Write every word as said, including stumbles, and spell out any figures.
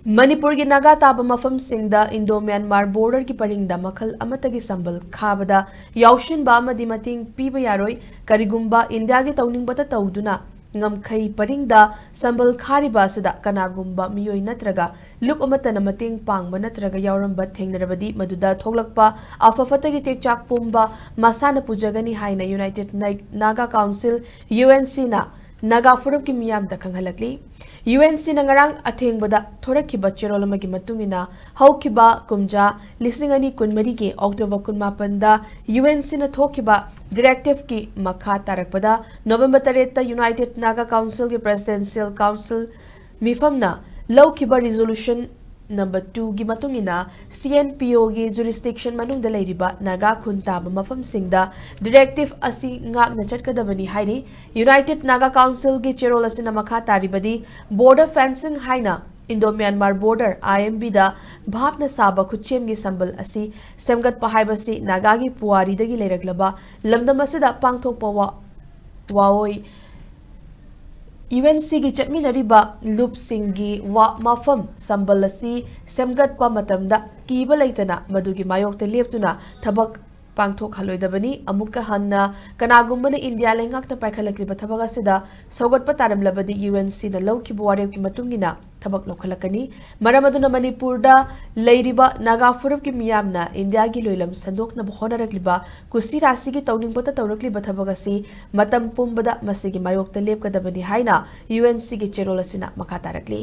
ꯃꯅꯤꯄꯨꯔꯒꯤ ꯅꯥꯒꯥ ꯇꯥꯕ ꯃꯐꯝꯁꯤꯡꯗ ꯏꯟꯗꯣ ꯃ꯭ꯌꯥꯟꯃꯥꯔ ꯕꯣꯔꯗꯔꯒꯤ ꯄꯔꯤꯡꯗ ꯃꯈꯜ ꯑꯃꯠꯇꯒꯤ ꯁꯝꯕꯜ ꯈꯥꯕꯗ ꯌꯥꯎꯁꯤꯟꯕ ꯑꯃꯗꯤ ꯃꯇꯦꯡ ꯄꯤꯕ ꯌꯥꯔꯣꯏ꯫ ꯀꯔꯤꯒꯨꯝꯕ ꯏꯟꯗꯤꯌꯥꯒꯤ ꯇꯧꯅꯤꯡꯕꯇ ꯇꯧꯗꯨꯅ ꯉꯝꯈꯩ ꯄꯔꯤꯡꯗ ꯁꯝꯕꯜ ꯈꯥꯔꯤꯕ ꯑꯁꯤꯗ ꯀꯅꯥꯒꯨꯝꯕ ꯃꯤꯑꯣꯏ ꯅꯠꯇ꯭ꯔꯒ ꯂꯨꯞ ꯑꯃꯠꯇꯅ ꯃꯇꯦꯡ ꯄꯥꯡꯕ ꯅꯠꯇ꯭ꯔꯒ ꯌꯥꯎꯔꯝꯕ ꯊꯦꯡꯅꯔꯕꯗꯤ, ꯃꯗꯨꯗ ꯊꯣꯛꯂꯛꯄ ꯑꯐ ꯐꯠꯇꯒꯤ ꯇꯦꯛꯆꯥꯛ ꯄꯨꯝꯕ ꯃꯁꯥꯅ ꯄꯨꯖꯒꯅꯤ ꯍꯥꯏꯅ ꯌꯨꯅꯥꯏꯇꯦꯗ ꯅꯥꯏ-, ꯅꯥꯒꯥ ꯀꯥꯎꯟꯁꯤꯜ, ꯌꯨ ꯑꯦꯟ ꯁꯤꯅ ꯅꯥꯒꯥ ꯐꯨꯔꯨꯞꯀꯤ ꯃꯤꯌꯥꯝꯗ ꯈꯪꯍꯜꯂꯛꯂꯤ꯫ ꯌꯨ ꯑꯦꯟ ꯁꯤꯅ ꯉꯔꯥꯡ ꯑꯊꯦꯡꯕꯗ ꯊꯣꯔꯛꯈꯤꯕ ꯆꯦꯔꯣꯜ ꯑꯃꯒꯤ ꯃꯇꯨꯡ ꯏꯟꯅ, ꯍꯧꯈꯤꯕ ꯀꯨꯝꯖꯥ ꯂꯤꯁꯤꯡ ꯑꯅꯤ ꯀꯨꯟꯃꯔꯤꯒꯤ ꯑꯣꯛꯇꯣꯕꯔ ꯀꯨꯟꯃꯥꯄꯟꯗ ꯌꯨ ꯑꯦꯟ ꯁꯤꯅ ꯊꯣꯛꯈꯤꯕ ꯗꯤꯔꯦꯛꯇꯤꯚꯀꯤ ꯃꯈꯥ ꯇꯥꯔꯛꯄꯗ, ꯅꯣꯕꯦꯝꯕꯔ ꯇꯔꯦꯠꯇ ꯌꯨꯅꯥꯏꯇꯦꯗ ꯅꯥꯒꯥ ꯀꯥꯎꯟꯁꯤꯜꯒꯤ ꯄ꯭ꯔꯦꯁꯤꯗꯦꯟꯁꯤꯌꯦꯜ ꯀꯥꯎꯟꯁꯤꯜ ꯃꯤꯐꯝꯅ ꯂꯧꯈꯤꯕ ꯔꯤꯖꯣꯂꯨꯁꯟ ꯅꯝꯕꯔ ꯇꯨꯒꯤ ꯃꯇꯨꯡ ꯏꯟꯅ, ꯁꯤ ꯑꯦꯟ ꯄꯤ ꯑꯣꯒꯤ ꯖꯨꯔꯤꯁꯗꯤꯛꯁꯟ ꯃꯅꯨꯡꯗ ꯂꯩꯔꯤꯕ ꯅꯥꯒꯥ ꯈꯨꯟ ꯇꯥꯕ ꯃꯐꯝꯁꯤꯡꯗ ꯗꯤꯔꯦꯛꯇꯤꯚ ꯑꯁꯤ ꯉꯥꯛꯅ ꯆꯠꯀꯗꯕꯅꯤ ꯍꯥꯏꯔꯤ꯫ ꯌꯨꯅꯥꯏꯇꯦꯗ ꯅꯥꯒꯥ ꯀꯥꯎꯟꯁꯤꯜꯒꯤ ꯆꯦꯔꯣꯜ ꯑꯁꯤꯅ ꯃꯈꯥ ꯇꯥꯔꯤꯕꯗꯤ, ꯕꯣꯔꯗꯔ ꯐꯦꯟꯁꯤꯡ ꯍꯥꯏꯅ ꯏꯟꯗꯣ ꯃ꯭ꯌꯥꯟꯃꯥꯔ ꯕꯣꯔꯗꯔ, ꯑꯥꯏ ꯑꯦꯝ ꯕꯤꯗ ꯚꯥꯞꯅ ꯁꯥꯕ ꯈꯨꯠꯁꯦꯝꯒꯤ ꯁꯝꯕꯜ ꯑꯁꯤ ꯁꯦꯝꯒꯠꯄ ꯍꯥꯏꯕꯁꯤ ꯅꯥꯒꯥꯒꯤ ꯄꯨꯋꯥꯔꯤꯗꯒꯤ ꯂꯩꯔꯛꯂꯕ ꯂꯝꯗꯝ ꯑꯁꯤꯗ ꯄꯥꯡꯊꯣꯛꯄ ꯋꯥ-, ꯋꯥꯑꯣꯏ꯫ ꯌꯨ ꯑꯦꯟ ꯁꯤꯒꯤ ꯆꯠꯃꯤꯟꯅꯔꯤꯕ ꯂꯨꯞꯁꯤꯡꯒꯤ ꯋꯥ-, ꯃꯐꯝ ꯁꯝꯕꯜ ꯑꯁꯤ ꯁꯦꯝꯒꯠꯄ ꯃꯇꯝꯗ ꯀꯤꯕ ꯂꯩꯇꯅ ꯃꯗꯨꯒꯤ ꯃꯥꯌꯣꯛꯇ ꯂꯦꯞꯇꯨꯅ ꯊꯕꯛ ꯄꯥꯡꯊꯣꯛꯍꯜꯂꯣꯏꯗꯕꯅꯤ꯫ ꯑꯃꯨꯛꯀ ꯍꯟꯅ ꯀꯅꯥꯒꯨꯝꯕꯅ ꯏꯟꯗꯤꯌꯥ ꯂꯩꯉꯥꯛꯅ ꯄꯥꯏꯈꯠꯂꯛꯂꯤꯕ ꯊꯕꯛ ꯑꯁꯤꯗ ꯁꯧꯒꯠꯄ ꯇꯥꯔꯝꯂꯕꯗꯤ, ꯌꯨ ꯑꯦꯟ ꯁꯤꯅ ꯂꯧꯈꯤꯕ ꯋꯥꯔꯦꯞꯀꯤ ꯃꯇꯨꯡ ꯏꯟꯅ ꯊꯕꯛ ꯂꯧꯈꯠꯂꯛꯀꯅꯤ꯫ ꯃꯔꯝ ꯑꯗꯨꯅ ꯃꯅꯤꯄꯨꯔꯗ ꯂꯩꯔꯤꯕ ꯅꯥꯒꯥ ꯐꯨꯔꯨꯞꯀꯤ ꯃꯤꯌꯥꯝꯅ ꯏꯟꯗꯤꯌꯥꯒꯤ ꯂꯣꯏꯂꯝ ꯁꯟꯗꯣꯛꯅꯕ ꯍꯣꯠꯅꯔꯛꯂꯤꯕ ꯀꯨꯁꯤ ꯔꯥꯁꯤꯒꯤ ꯇꯧꯅꯤꯡꯕꯇ ꯇꯧꯔꯛꯂꯤꯕ ꯊꯕꯛ ꯑꯁꯤ ꯃꯇꯝ ꯄꯨꯝꯕꯗ ꯃꯁꯤꯒꯤ ꯃꯥꯌꯣꯛꯇ ꯂꯦꯞꯀꯗꯕꯅꯤ ꯍꯥꯏꯅ ꯌꯨ ꯑꯦꯟ ꯁꯤꯒꯤ ꯆꯦꯔꯣꯜ ꯑꯁꯤꯅ ꯃꯈꯥ ꯇꯥꯔꯛꯂꯤ꯫